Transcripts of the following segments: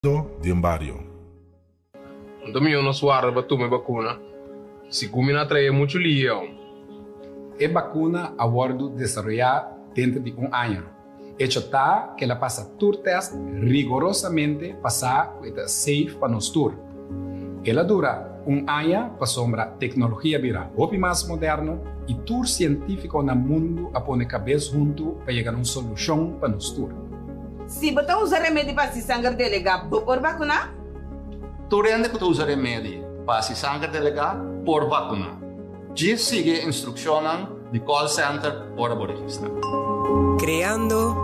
Den bario. Anto mihó nos warda pa tuma e bakuna, sigun mi no a trae muchu lihe aun. E bakuna a wòrdu desaroyá denter di un aña. Echo ta ku el a pasa tur tèst rigorosamente pa sa ku e ta safe pa nos tur. El a dura un aña pasobra teknologia bira hopi mas moderno i tur sientífiko na mundu a pone kabes huntu pa yega na un solushon pa nos tur. Si bo ta usa remedi pa hasi sanger delegá, bo por vakuná? Tur hende ku ta usa remedi pa hasi sanger delegá por vakuná. Djis sigui e instrukshonnan di call center ora bo registrá. Kreando,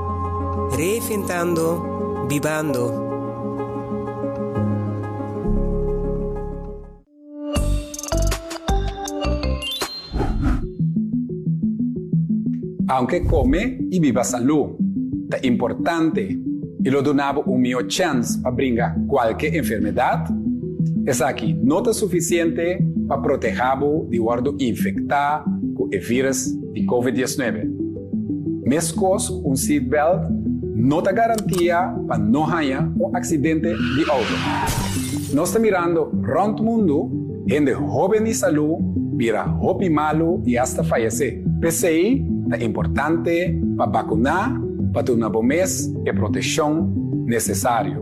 reinventando, bibando. Aunke kome i biba salú ta importante i lo duna bo un mihó chèns pa bringa kualke enfermedat, esaki no ta sufisiente pa protehá bo di wòrdu infektá ku e vírus di Covid diesnuebe. Meskos ku un seatbelt no ta garantia pa no haña un aksidente di outo. Nos ta mirando rònt mundu hende hóben i salú bira hopi malu i asta fayesé. P'esei ta importante pa bakuná pa duna bo mes e proteshon nesesario.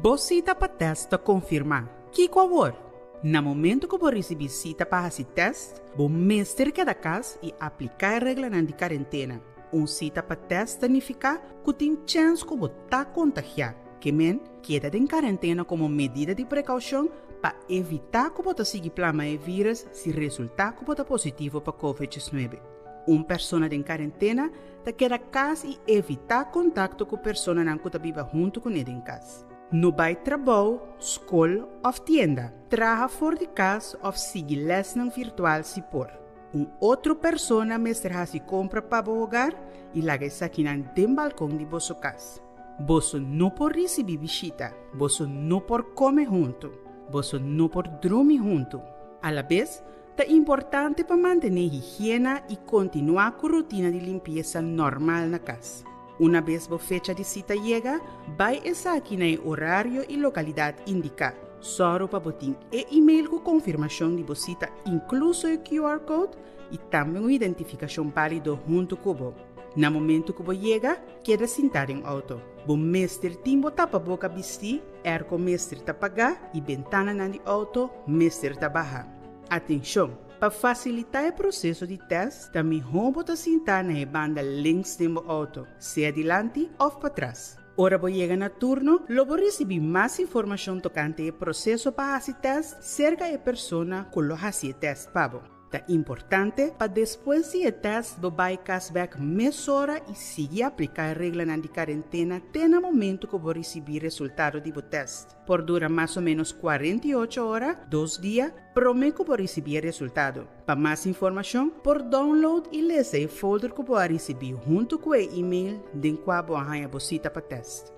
Bo sita pa tèst ta konfirmá. Kiko awor? Na momento ku bo risibí sita pa hasi tèst, bo mester keda kas i apliká e reglanan di karentena. Un sita pa tèst ta nifiká ku tin chèns ku bo ta kontagiá. Ke men, keda den karentena komo medida di prekoushon pa evitá ku bo ta sigui plama e vírus si resultá ku bo ta positivo pa Covid diesnuebe. Un persona den karentena ta keda kas i evitá kontakto ku personanan ku ta biba huntu kuné den kas. No bai trabou, skol òf tienda. Traha for di kas òf sigui lèsnan virtual si por. Un otro persona mester hasi kompra pa bo hogar i laga esakinan den balkon di boso kas. Boso no por risibí bishita. Boso no por kome huntu. Boso no por drumi huntu. Alabes, ta importante pa mantené higiena i kontinuá ku rutina di limpiesa normal na kas. Una bes bo fecha di sita yega, bai esaki na e orario i lokalidat indiká. Sòru pa bo tin e email ku konfirmashon di bo sita inkluso e QR code i tambe un identifikashon bálido huntu ku bo. Na momentu ku bo yega, keda sintá den outo. Bo mester tin bo tapaboka bistí, airco mester ta pagá i bentananan di outo mester ta baha. Atenshon! Pa fasilitá e proseso di tèst, ta mihó bo ta sintá na e banda links den bo outo, sea dilanti òf patras. Ora bo yega na turno, lo bo risibí mas informashon tokante e proseso pa hasi tèst serka e persona ku lo hasi e tèst pa bo. Ta importante pa despues di e tèst bo bai kas bèk mesora i sigui apliká e reglanan di karentena te na momentu ku bo risibí resultado di bo tèst. Por dura mas o ménos 48 ora, dos dia, promé ku bo risibí e resultado. Pa mas informashon, por download i lesa e folder ku bo a risibí huntu ku e email den kua bo a haña bo sita pa tèst.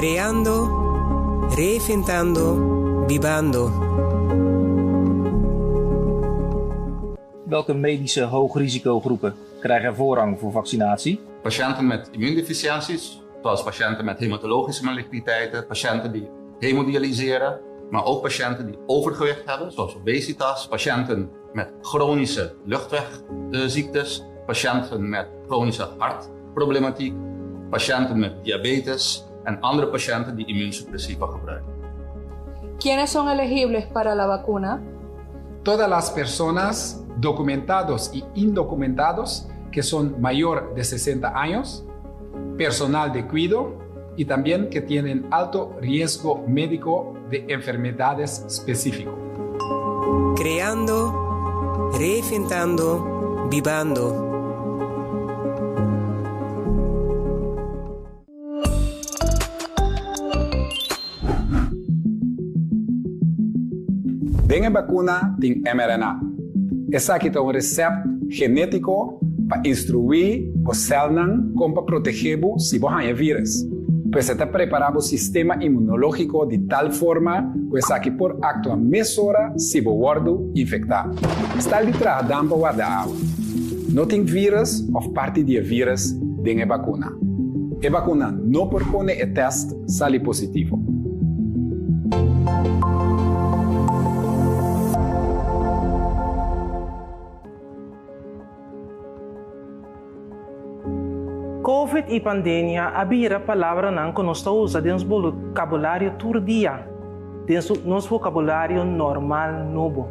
Creando, reinventando, bibando. Welke medische hoogrisicogroepen krijgen voorrang voor vaccinatie? Patiënten met immuundeficiënties, zoals patiënten met hematologische maligniteiten, patiënten die hemodialyseren, maar ook patiënten die overgewicht hebben, zoals obesitas, patiënten met chronische luchtwegziektes, patiënten met chronische hartproblematiek, patiënten met diabetes en andere patiënten die immuunsuppressiva gebruiken. ¿Quiénes son elegibles para la vacuna? Todas las personas documentados y indocumentados que son mayor de 60 años, Personal de cuido y también que tienen alto riesgo médico de enfermedades específico. Creando, reinventando, bibando. Den e bakuna tin mRNA. Esaki ta un resèpt genétiko pa instruí bo sèlnan kon pa protegé bo si bo haña e vírùs. Pues e ta prepará bo sistema inmunológiko di tal forma ku esaki por aktua mesora si bo wòrdu infektá. Stal di traha dam pa warda awa. No tin vírùs òf parti di e vírùs den e bakuna. E bakuna no por pone e tèst sali positivo. Covid i pandemia a bira palabranan ku nos ta usa den nos bokabulario tur dia, den nos vokabulario normal nobo.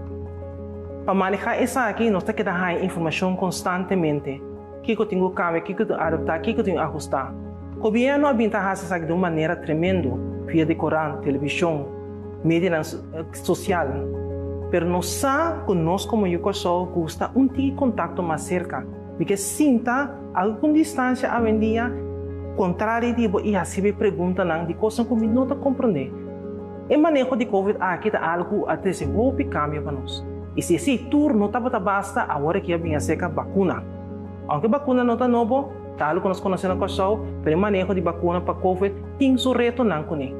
Pa manehá esaki nos ta keda haña informashon konstantemente. Kiko tin ku kambia, kiko tin adaptá, kiko tin ahustá. Gobièrnu a bin ta hasi esaki di un manera tremendo via di korant, televishon, medianan sosial. Pero nos sa ku nos komo yu Kòrsou gusta un tiki kontakto mas serka. Mi ke sinta algun distansia awendia kontrali di bo i hasi mi preguntanan di kosnan ku mi no ta komprondé. E maneho di Covid aki ta algu ku a trese hopi kambio pa nos. I si esei tur no tabata basta, awor e kia bin aserka bakuna. Ounke bakuna no ta nobo, ta algu ku nos konosé na Kòrsou, pero e maneho di bakuna pa Covid tin su retonan kuné.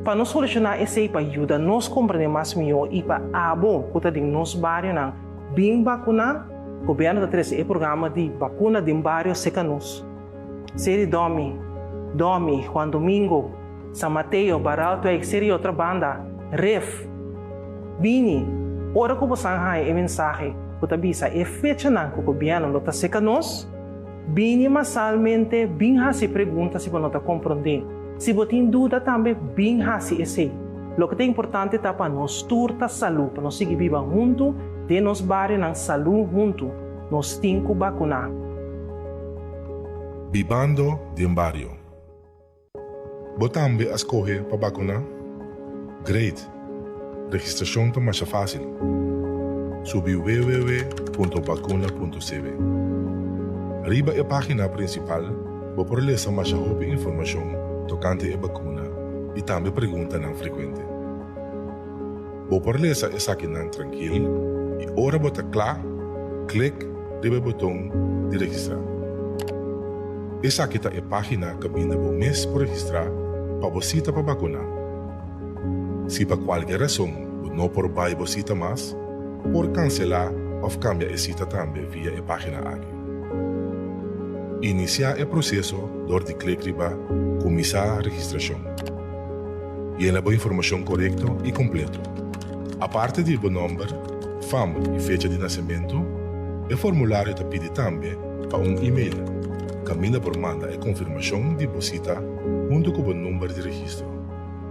Pa nos solushoná esei, pa yuda nos komprendé mas mihó i pa abo ku ta den nos barionan bin bakuná, gobièrnu ta trese e programa di bakuna den bario serka nos. Seri Domi, Domi, Juan Domingo, San Mateo, Baraltwijk, Seri Otrabanda, Ref. Bini, ora ku bosan haña e mensahe ku ta bisa e fechanan ku gobièrnu lo ta seka nos, bini masalmente bin hasi pregunta si bo no ta komprondé. Si bo tin duda tambe bin hasi esei. Loke ta importante ta pa nos tur ta salú, pa nos sigui biba huntu den nos barionan salú huntu. Nos tin ku bakuná. Bibando den bario. Bo tambe a skohe pa bakuná? Great! Registrashon ta masha fásil. Subi www.bakuna.cw. Riba e página prinsipal bo por lesa masha hopi informashon tokante e bakuna i tambe preguntanan frekuente. Bo por lesa esakinan trankil i ora bo ta kla, klik riba e boton di registrá. Esaki ta e página kaminda bo mes por registrá pa bo sita pa bakuná. Si pa kualke rason bo no por bai bo sita mas, por kanselá òf kambia e sita tambe via e página aki. Inisiá e proseso dor di klik riba Kuminsá registrashon. Yena bo informashon korekto i kompleto. Aparte di bo nòmber, fam i fecha di nasementu, e formulario ta pidi tambe pa un e-mail kaminda por manda e konfirmashon di bo sita huntu ku bo number di registro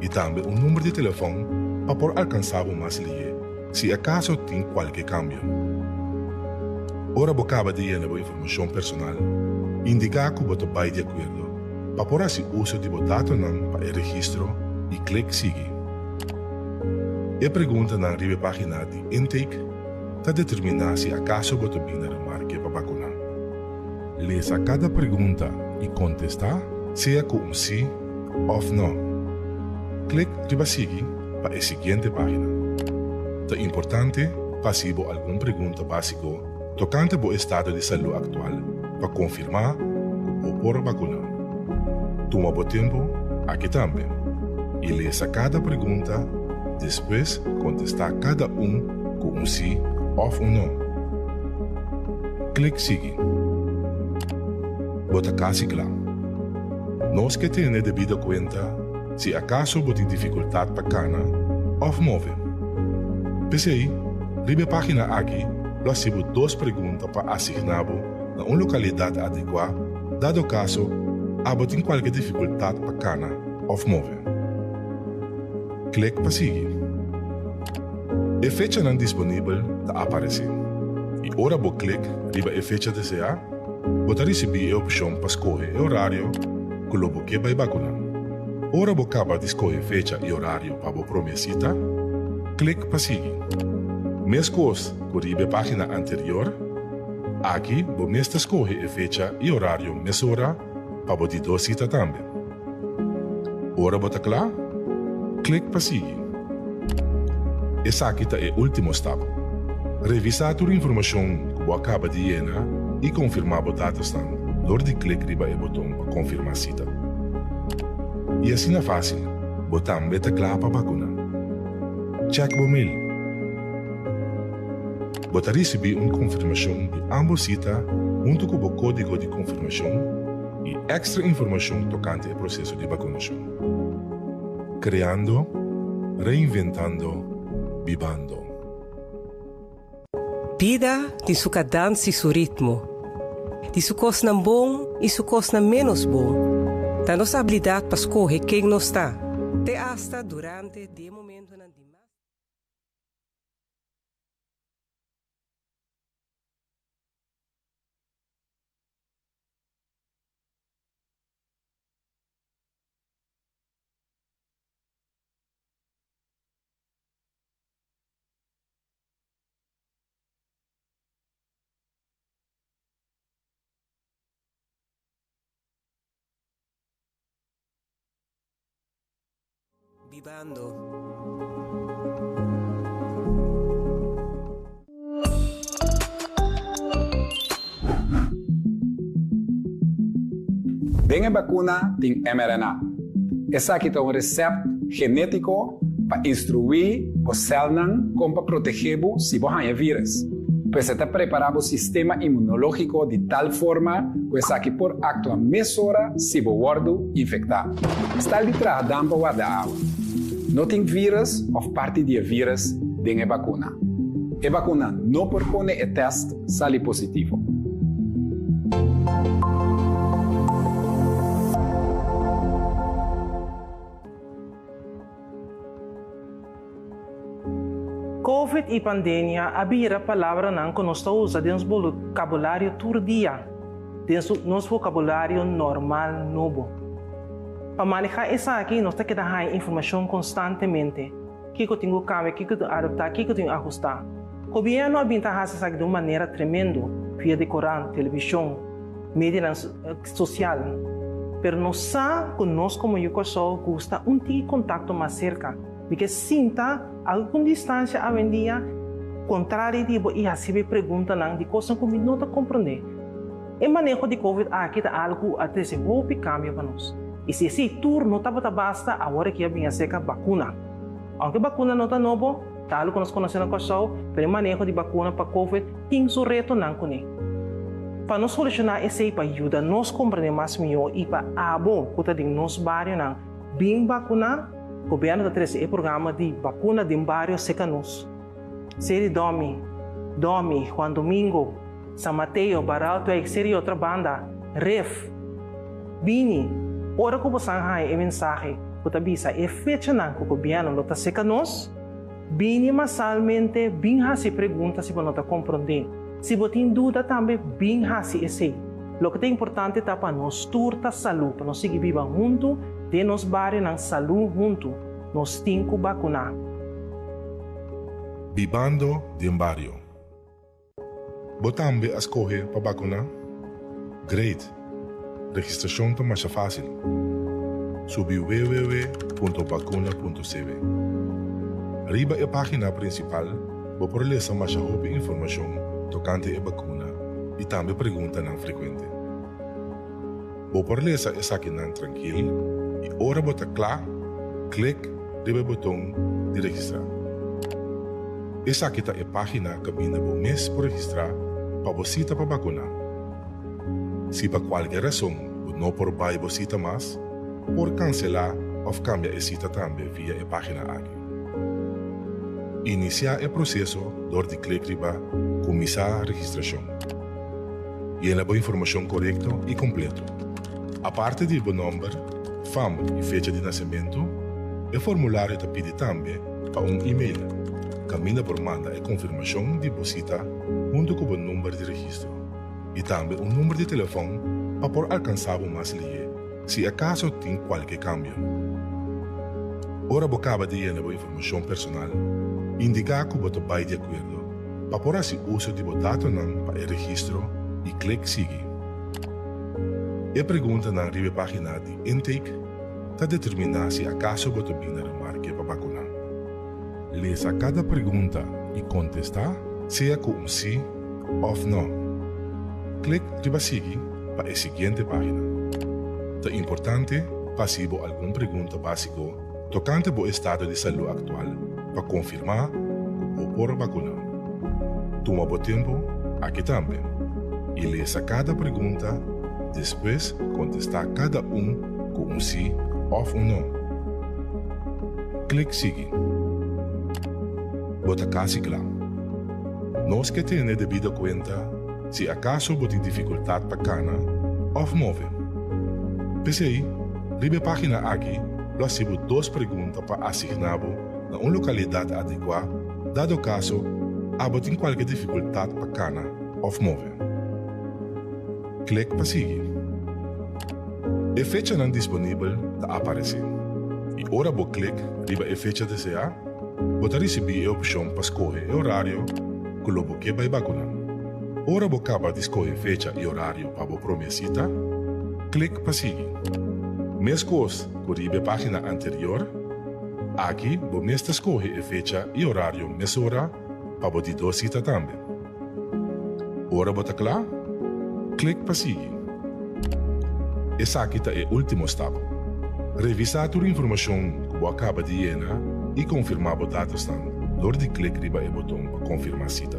i tambe un number di telefòn pa por alkansá bo mas lihé si akaso tin kualke kambio. Ora bo kaba di yena bo informashon personal, indiká ku bo ta bai di akuerdo. Pa por hasi uso di bo datonan pa e registro i klik Sigui. E preguntanan riba e página di intake ta determiná si akaso bo ta bin na remarke pa bakuná. Lesa kada pregunta i kontestá sea ku un sí òf nò. Klik riba Sigui pa e siguiente página. Ta importante pa hasi bo algun pregunta básiko tokante bo estado di salú aktual pa konfirmá ku bo por bakuná. Tuma bo tempu aki tambe i lesa kada pregunta, despues kontestá kada un ku un sí òf un nò. Klik Sigui. Bo ta kasi kla. Nos ke tene debido kuenta si akaso bo tin difikultat pa kana òf move. P'esei, riba e página aki lo hasi bo dos pregunta pa asigná bo na un lokalidat adekuá dado kaso abo tin kualke difikultat pa kana òf move. Klik pa sigui. E fechanan disponibel ta aparesé i ora bo klik riba e fecha deseá, Bo ta risibí e opshon pa skohe e orario ku lo bo ke bai bakuná. Ora bo kaba di skohe fecha i orario pa bo promé sita, klik pa sigui. Meskos ku riba e página anterior, aki bo mester skohe e fecha i orario mesora pa bo di dos sita tambe. Ora bo ta kla, klik pa sigui. Esaki ta e último stap. Revisá tur informashon ku bo a kaba di yena i konfirmá bo datosnan dor di klik riba e boton pa konfirmá sita. I asina fásil, bo tambe ta kla pa bakuná. Chèk bo mail. Bo ta risibí un konfirmashon di ámbos sita huntu ku bo kódigo di konfirmashon i èkstra informashon tokante e proseso di bakunashon. Kreando, reinventando, bibando. Bida tin su kadans i su ritmo. Di su kosnan bon i su kosnan ménos bon. Ta nos abilidat pa skohe ken nos ta, te asta durante di e momentonan di mas. Bibando. Den e bakuna tin mRNA. Esaki ta un resèpt genétiko pa instruí bo sèlnan kon pa protegé bo si bo haña e vírùs. Pues e ta prepará bo sistema inmunológiko di tal forma ku esaki por aktua mesora si bo wòrdu infektá. Stal di traha dam pa warda awa. No tin vírùs òf parti di e vírùs den e bakuna. E bakuna no por pone e tèst sali positivo. Covid i pandemia a bira palabranan ku nos ta usa den nos bokabulario tur dia, den nos vokabulario normal nobo. Pa manehá esaki nos ta keda haña informashon konstantemente, kiko tin ku kambia, kiko tin ku adaptá, kiko tin ku ahustá. Gobièrnu a bin ta hasi esaki di un manera tremendo via di korant, televishon, medianan sosial. Pero nos sa ku nos komo yu Kòrsou gusta un tiki kontakto mas serka. Mi ke sinta algun distansia awendia kontrali di bo i hasibi preguntanan di kosnan ku mi no ta komprondé. E maneho di Covid aki ta algu ku a trese hopi kambio pa nos. I si esei tur no tabata basta, awor aki a bin aserka bakuna. Ounke bakuna no ta nobo, ta algu ku nos konosé na Kòrsou, pero e maneho di bakuna pa Covid tin su retonan kuné. Pa nos solushoná esei, pa yuda nos komprendé mas mihó i pa abo ku ta den nos barionan bin bakuná, Gobièrnu ta trese e programa di bakuna den bario serka nos. Seri Domi, Domi, Juan Domingo, San Mateo, Baraltwijk, Seri Otrabanda, Rif. Bini, ora ku bosan haña e mensahe ku ta bisa e fechanan ku gobièrnu lo ta serka nos, bini masalmente bin hasi pregunta si bo no ta komprondé. Si bo tin duda tambe bin hasi esei. Loke ta importante ta pa nos tur ta salú, pa nos sigui biba huntu den nos barionan salú huntu. Nos tin ku bakuná. Bibando den bario. Bo tambe a skohe pa bakuná? Great! Registrashon ta masha fásil. Subi www.bakuna.cw. Riba e página prinsipal bo por lesa masha hopi informashon tokante e bakuna i tambe preguntanan frekuente. Bo por lesa esakinan trankil i ora bo ta kla, klik riba e boton di registrá. Esaki ta e página kaminda bo mes por registrá pa bo sita pa bakuná. Si pa kualke rason bo no por bai bo sita mas, por kanselá òf kambia e sita tambe via e página aki. Inisiá e proseso dor di klik riba Kuminsá registrashon. Yena bo informashon korekto i kompleto. Aparte di bo nòmber, fam i fecha di nasementu, e formulario ta pidi tambe pa un e-mail kaminda por manda e konfirmashon di bo sita huntu ku bo number di registro. i tambe un number di telefòn pa por alkansá bo mas lihé si akaso tin kualke kambio. Ora bo kaba di yena bo informashon personal, indiká ku bo ta bai di akuerdo pa por hasi uso di bo datonan pa e registro i klik Sigui. E preguntanan riba e página di intake ta determiná si akaso bo ta bin na remarke pa bakuná. Lesa kada pregunta i kontestá sea ku un sí òf nò. Klik riba Sigui pa e siguiente página. Ta importante pa hasi bo algun pregunta básiko tokante bo estado di salú aktual pa konfirmá ku bo por bakuná. Tuma bo tempu aki tambe i lesa kada pregunta, despues kontestá kada un ku un sí òf un nò. Klik Sigui. Bo ta kasi kla. Nos ke tene debido kuenta si akaso bo tin difikultat pa kana òf move. P'esei, riba e página aki lo hasi bo dos pregunta pa asigná bo na un lokalidat adekuá dado kaso abo tin kualke difikultat pa kana òf move. Klik pa sigui. E fechanan disponibel ta aparesé i ora bo klik riba e fecha deseá, bo ta risibí e opshon pa skohe e orario ku lo bo ke bai bakuná. Ora bo kaba di skohe fecha i orario pa bo promé sita, klik pa sigui. Meskos ku riba e página anterior, aki bo mes ta skohe e fecha i orario mesora pa bo di dos sita tambe. Ora bo ta kla, klik pa sigui. Esaki ta e último stap. Revisá tur informashon ku bo a kaba di yena i konfirmá bo datosnan dor di klik riba e boton pa konfirmá sita.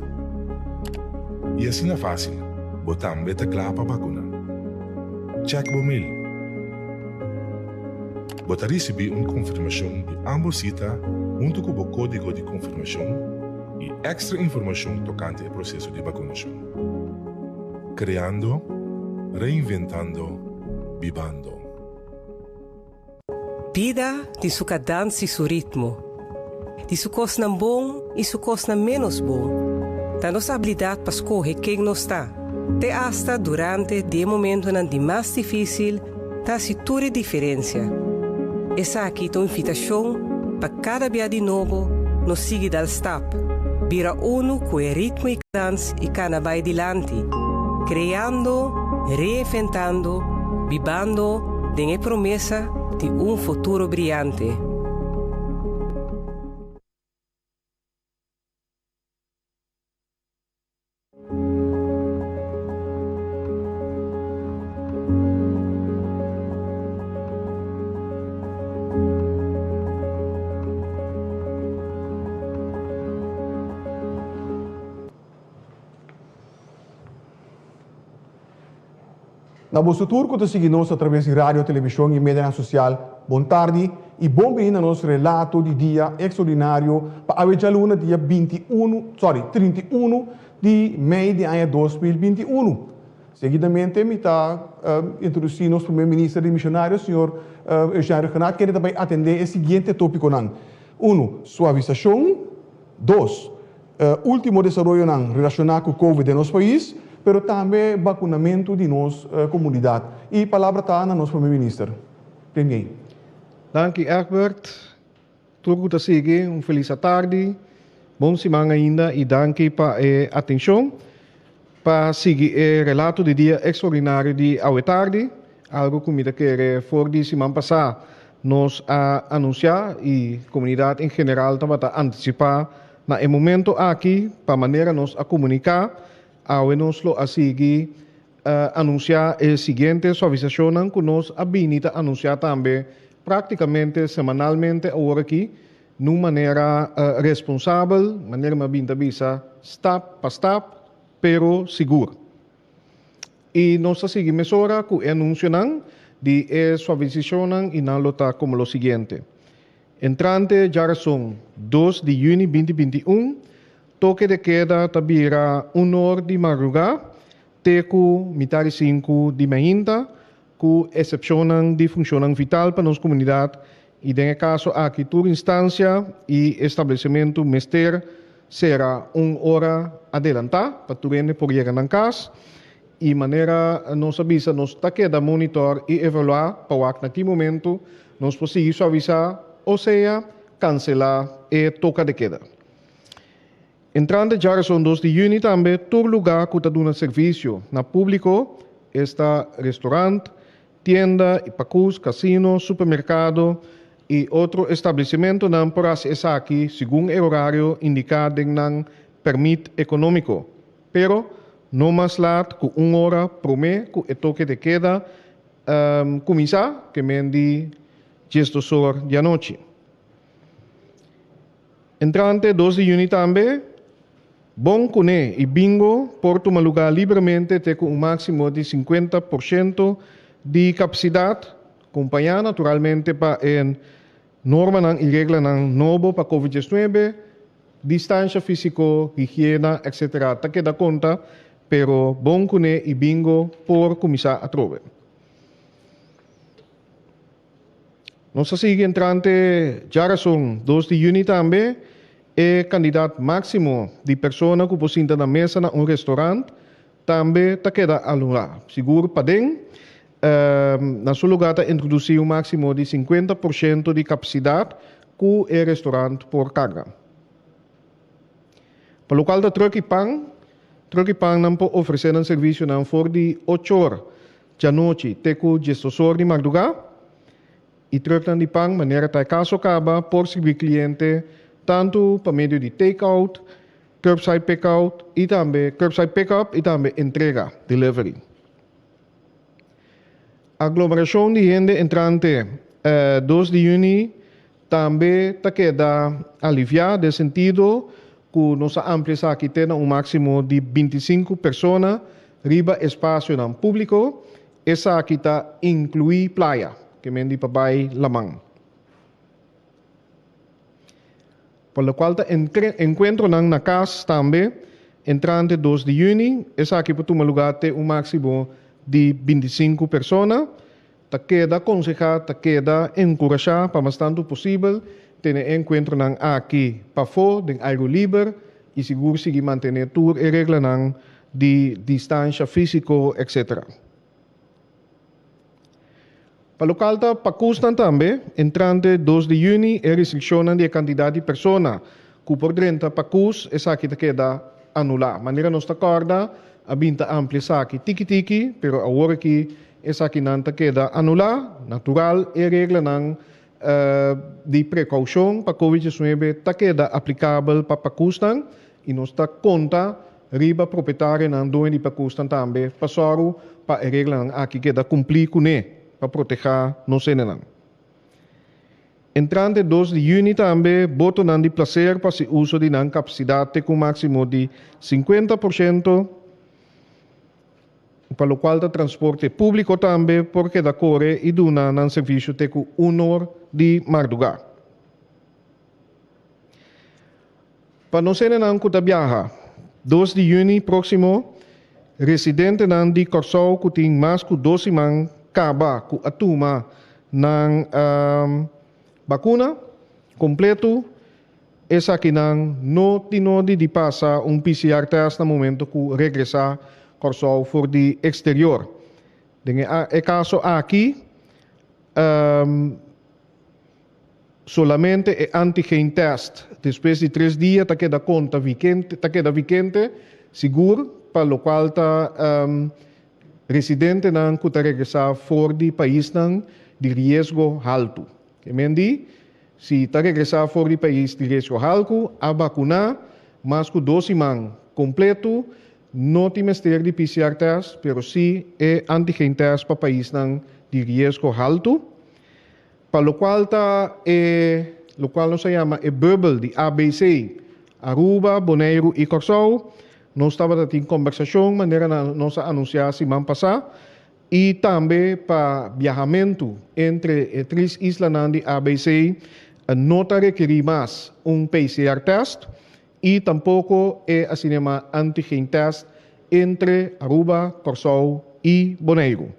I asina fásil, bo tambe ta kla pa bakuná. Chèk bo mail. Bo ta risibí un konfirmashon di ámbos sita huntu ku bo kódigo di konfirmashon i èkstra informashon tokante e proseso di bakunashon. Kreando, reinventando, bibando. Bida tin su kadans i su ritmo. Di su kosnan bon i su kosnan ménos bon. Ta nos abilidat pa skohe ken nos ta, te asta durante di e momentonan di mas difísil ta hasi tur e diferensia. Esaki ta un invitashon pa kada bia di nobo nos sigui dal stap, bira unu ku e ritmo i kadans i kana bai dilanti, kreando, reinventando, bibando den e promesa di un futuro briante. Na boso tur ku ta sigui nos atraves di radio, televishon i medianan sosial, bon tardi i bon bini na nos relato di dia ekstraordinario pa awe djaluna dia binti unu, sorry, 31 di mei di aña 2021. Seguidamente mi ta introdusí nos Primer Minister dimisionario, señor Eugène Rhuggenaath, kende ta bai atendé e siguiente tópikonan, Unu, suavisashon. Dos, Ultimo desaroyonan relashoná ku Covid den nos pais, pero tambe bakunamentu di nos komunidat. I palabra ta na nos Prome Minister. Premier. Danki Egbert. Tur ku ta sigui un felis atardi, bon siman ainda i danki pa e atenshon pa sigui e relato di dia ekstraordinario di awe tardi, algu ku mi ta kere for di siman pasá nos a anunsiá i komunidat en general tabata antisipá na e momento aki pa manera nos a komuniká, awe nos lo a sigui anunsiá e siguiente suavisashonnan ku nos a bini ta anunsiá tambe práktikamente semanalmente awor aki n'un manera responsabel, manera mi a bini ta bisa, stap pa stap, pero sigur. I nos ta sigui mesora ku e anunsionan di e suavisashonnan i nan lo ta komo lo siguiente. Entrante djarason dos di yüni binti 21, toke de keda ta bira un or di madrugá te ku mitar di sinku di mainta, ku esepshonnan di funshonnan vital pa nos komunidat i den e kaso aki tur instansia i establesimentu mester sera un ora adelantá pa tur hende por yega nan kas. I manera nos a bisa nos ta keda monitor i evaluá pa wak na ki momento nos por sigui suavisá o sea kanselá e toka de keda. Entrante djarason 2 di yüni tambe tur lugá ku ta duna servisio na públiko, esta restorant, tienda i pakus, kasino, supermerkado i otro establesimentonan por hasi esaki segun e orario indiká den nan pèrmit ekonómiko. Pero no mas lat ku un ora promé ku e toke de keda kuminsá, ke men di 12 or di anochi. Entrante 2 di yüni tambe, Bon Kuné i Bingo por tuma lugá libremente te ku un máksimo di 50% di kapasidat, kompañá naturalmente pa e normanan i reglanan nobo pa Covid 19, Distansha físiko, higiena, etc. Ta keda konta, pero Bon Kuné i Bingo por kuminsá atrobe. Nos a sigui entrante djarason 2 di yüni tambe e kandidat máksimo di persona ku por sinta na mesa na un restorant tambe ta keda anulá. Sigur paden, na su lugá ta introdusí un máksimo di 50% di kapasidat ku e restorant por karga. Pa lokal ta trùk i pan, trùk i pan nan por ofresé nan servisionan for di ochor djanochi te ku 12 or di mardugá. I trùknan di pan, manera ta e kaso kaba, por sirbi kliente tantu pa medio di take-out, curbside pick-out i tambe curbside pick-up i tambe entrega, delivery. Aglomerashon di hende entrante 2 di yüni tambe ta keda aliviá den sentido ku nos a amplia esaki te na un máksimo di 25 persona riba espasionan públiko. Esaki ta inkluí playa, ke men di pa bai laman. Pa lokual ta enkuentronan na kas tambe entrante 2 di yüni, esaki por tuma lugá te un máksimo di 25 persona. Ta keda konsehá, ta keda enkurashá pa mas tantu posibel tene e enkuentronan aki pafó den airu liber i sigur sigui mantené tur e reglanan di distansha físiko etc. Pa lokal ta pakusnan tambe, entrante 2 di yüni e restrikshonnan di e kantidat di persona ku por drenta pakus esaki ta keda anulá. Manera nos ta kòrda a bin ta amplia esaki tiki tiki, pero awor aki esakinan ta keda anulá. Natural e reglanan di prekoushon pa Covid 19 ta keda aplikabel pa pakusnan i nos ta konta riba propietarionan doño di pakusnan tambe pa sòru pa e reglanan aki keda kumplí kuné pa protehá nos hendenan. Entrante 2 di yüni tambe botonan di plaser pa hasi uso di nan kapasidat te ku un máksimo di 50%, pa lokual ta transporte públiko tambe por keda kore i duna nan servisio te ku un or di mardugá. Pa nos hendenan ku ta biaha, 2 di yüni próksimo, residentenan di Kòrsou ku tin mas ku 2 siman kaba ku a tuma nan bakuna kompletu, esakinan no tin nodi di pasa un PCR tèst na momento ku regresá Kòrsou for di eksterior. Den e kaso aki, solamente e antigen test despues di 3 dia ta keda konta vigente, ta keda vigente sigur pa lokual ta residentenan ku ta regresá for di paisnan di riesgo haltu. Ke men di, si ta regresá for di pais di riesgo haltu, a bakuná mas ku 2 siman kompletu, no tin mester di PCR test, pero sí e antigen test pa paisnan di riesgo haltu. Pa lokual ta e lokual nos a yama e bubbel di ABC, Aruba, Boneiru i Kòrsou, nos tabata tin kombersashon manera nos a anunsiá siman pasá i tambe pa biahamentu entre e tres islanan di ABC no ta rekerí mas un PCR test i tampoko e asina yamá antigen test entre Aruba, Kòrsou i Boneiru.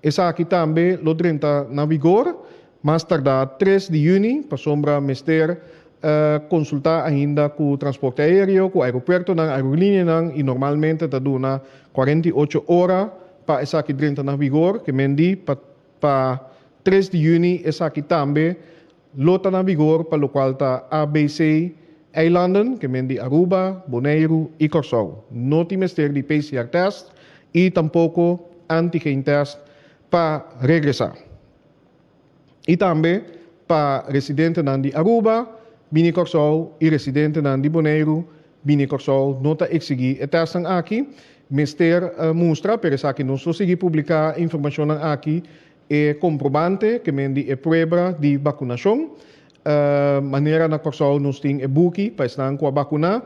Esaki tambe lo drenta na vigor mas tardá 3 di yüni, pasobra mester Konsultá ainda ku transporte aéreo, ku aeropuertonan, aerolíneanan i normalmente ta duna 48 ora pa esaki drenta na vigor, ke men di pa pa 3 di yüni esaki tambe lo ta na vigor pa lokual ta ABC eilanden, ke men di Aruba, Boneiru i Kòrsou. No tin mester di PCR tèst i tampoko antigen tèst pa regresá. I tambe pa residentenan di Aruba bini Kòrsou i residentenan di Boneiru bini Kòrsou no ta eksigí e tèstnan aki. Mester mustra, pero esaki nos lo sigui publiká e informashonnan aki, e komprobante ke men di e pruebra di bakunashon. Manera na Kòrsou nos tin e buki pa esnan ku a bakuná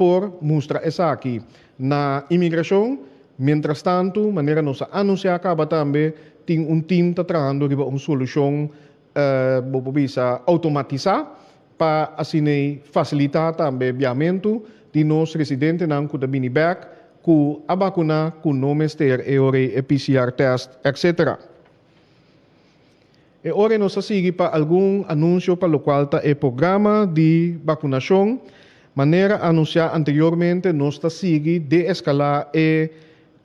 por mustra esaki na imigrashon. Mientrastantu, manera nos a anunsiá kaba tambe, tin un tim ta trahando riba un solushon, bo por bisa, outomatisá pa asin'ei fasilitá tambe biamentu di nos residentenan ku ta bini bèk ku a bakuná ku no mester e ora ei e PCR tèst, etcetera. E ora ei nos a sigui pa algun anunsio pa lokual ta e programa di bakunashon. Manera anunsiá anteriormente nos ta sigui deeskalá e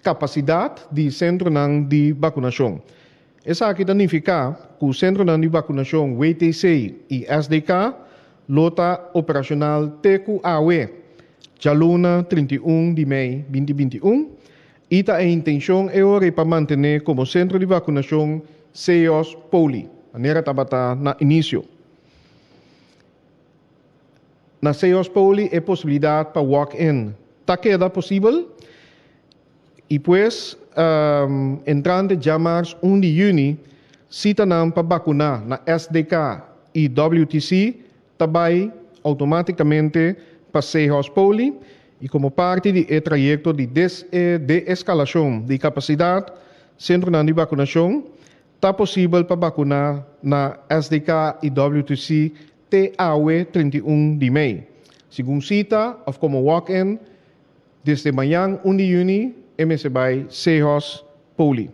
kapasidat di sentronan di bakunashon. Esaki ta nifiká ku sentronan di bakunashon WTC i SDK lo ta operashonal te ku awe, djaluna 31 di mei 2021, I ta e intencion e ora ei pa mantene como centro di vacunacion Seos Poli, manera tabata na inicio. Na Seos Poli e posibilidad pa walk-in ta keda posibel y pues entrante djamars 1 di juni citanan pa vacuna na SDK y WTC ta bai outomátikamente pa Seahorse Poli i komo parti di e trayekto di de-eskalashon di kapasidat sentronan di bakunashon, ta posibel pa bakuná na SDK i WTC te awe 31 di mei. Segun sita òf komo walk-in, desde mañan 1 di yüni e mester bai Seahorse Poli.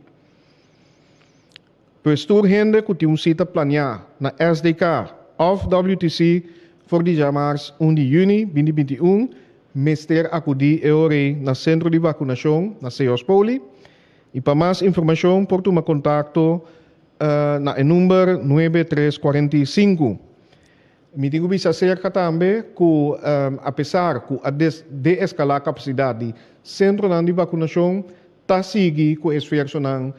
Pues tur hende ku tin un sita planiá na SDK òf WTC for di djamars 1 di yüni 2021 mester akudí e ora ei na sentro di vakunashon na Seos Poli. I pa mas informashon por tuma kontakto na e number 9345. Mi tin ku bisa aserka tambe ku apesar ku a de-eskalá kapasidat di sentronan di vakunashon, ta sigui ku esfuersonan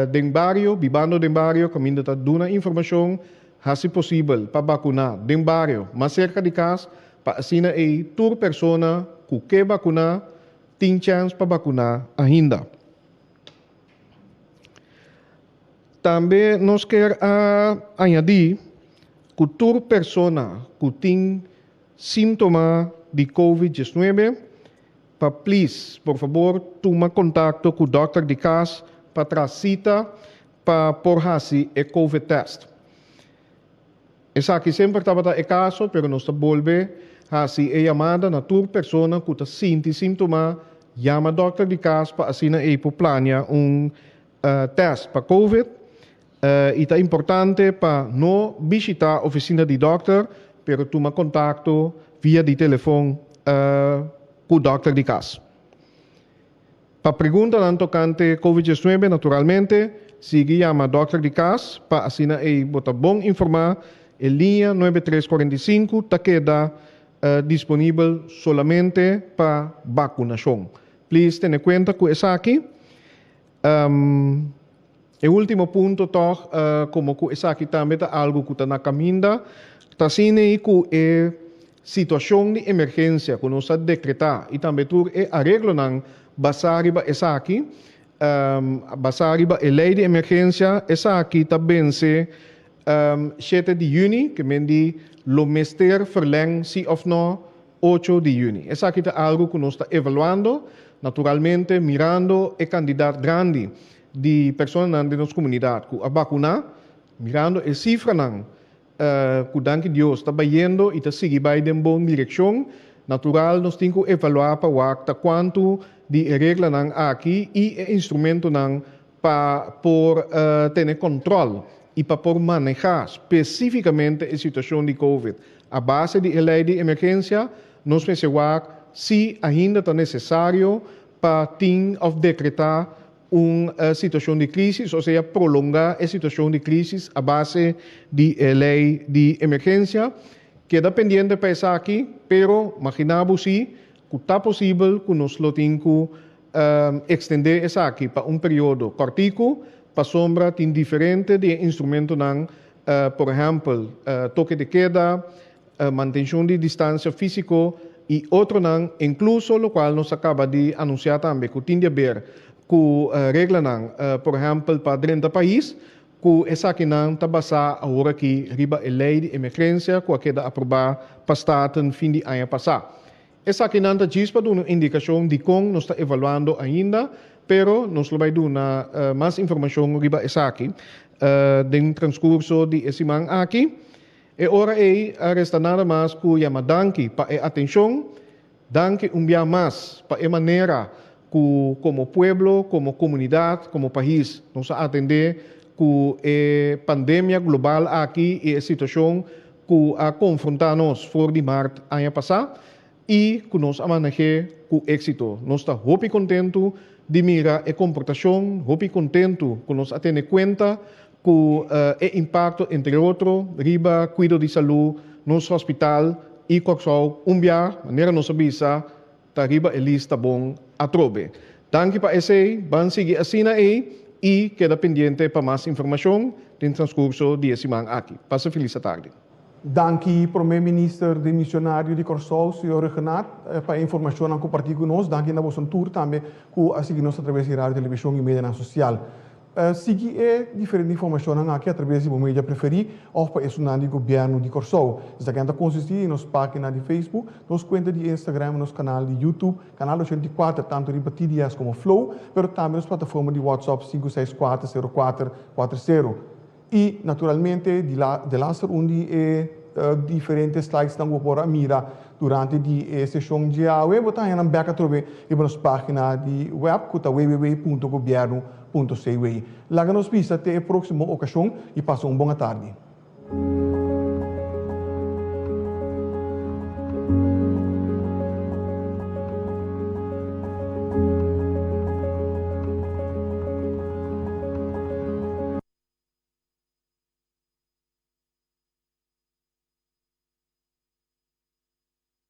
den bario, bibando den bario kaminda ta duna informashon, hasi posibel pa bakuná den bario mas serka di kas pa asina ei tur persona ku ke bakuná tin chèns pa bakuná ainda. Tambe nos kier a añadí ku tur persona ku tin síntoma di Covid 19 pa please por fabor tuma kontakto ku dòkter di kas pa traha sita pa por hasi e Covid tèst. Esaki semper tabata e kaso pero nos ta bolbe hasi e yamada na tur persona ku ta sinti síntoma yama dòkter di kas pa asina ei por plania un Tèst pa Covid i ta importante pa no bishitá ofisina di dòkter pero tuma kontakto via di telefon ku dòkter di kas. Pa preguntanan tokante Covid 19 naturalmente sigui yama dòkter di kas pa asina ei bo ta bon informá. E liña 9345 ta keda disponibel solamente pa bakunashon. Please tene kuenta ku esaki. E último punto tòg, komo ku esaki tambe ta algu ku ta na kaminda, ta asina ei ku e situashon di emergensia ku nos a dekretá i tambe tur e areglonan basá riba esaki, basá riba e lei di emergensia, esaki ta bense 7 di yüni, ke men di lo mester ferlèng si òf nò 8 di yüni. Esaki ta algu ku nos ta evaluando, naturalmente mirando e kandidat grandi di personanan den nos komunidat ku a bakuná, mirando e sifranan ku danki Dios ta bayendo i ta sigui bai den bon direkshon. Natural nos tin ku evaluá pa wak ta kuantu di e reglanan aki i e instrumentonan pa por tene kòntròl i pa por manehá spesífikamente e situashon di Covid. A base di e lei di emergensia, nos mester wak si ainda ta nesesario pa tin òf dekretá un situashon di krísis, o sea prolongá e situashon di krísis a base di e lei di emergensia. Keda pendiente pa esaki, pero maginá bo si ku ta posibel ku nos lo tin ku ekstendé esaki pa un periodo kòrtiku, pasobra tin diferente di e instrumentonan, por ehèmpel toke de keda, mantenshon di distansia físiko i otronan, inkluso lokual nos a kaba di anunsiá tambe ku tin di aber ku reglanan, por ehèmpel pa drenta pais, ku esakinan ta basá aworakí riba e lei di emergensia ku a keda aprobá pa Staten fin di aña pasá. Esakinan ta djis pa duna un indikashon dikon nos ta evaluando ainda, pero nos lo bai duna mas informashon riba esaki den transkurso di e siman aki. E ora ei a resta nada mas ku yama danki pa e atenshon, danki un bia mas pa e manera ku komo pueblo, komo komunidat, komo pais nos a atendé ku e pandemia global aki i e situashon ku a konfrontá nos for di mart aña pasá i ku nos a maneh'é ku éksito. Nos ta hopi kontentu di mira e komportashon, hopi kontentu ku nos a tene kuenta ku e impakto entre otro riba kuido di salú, nos hospital i Kòrsou un bia, manera nos a bisa, ta riba e lista bon atrobe. Danki pa esei, ban sigui asina ei i keda pendiente pa mas informashon den transkurso di e siman aki. Pasa felis atardi. Danki Prome Minister demisionario di Kòrsou, señor Rhuggenaath, pa e informashonnan kompartí ku nos. Danki na boso tur tambe ku a sigui nos atraves di radio, televishon i medianan sosial. Sigui e diferente informashonnan aki atraves di bo media preferí òf pa esunnan di Gobièrnu di Kòrsou. Esakinan ta konsistí di nos página di Facebook, nos kuenta di Instagram, nos kanal di YouTube, Kanal 84, tantu riba TDS komo Flow, pero tambe nos plataforma di WhatsApp 564 0440. I naturalmente di la delaster un di e diferente slidesnan ku bo por a mira durante di e seshon djawe, bo ta haña nan bèk atrobe riba nos página di wèp ku ta www.gobiernu.cw. Laga nos bisa te e próksimo okashon i pasa un bon atardi.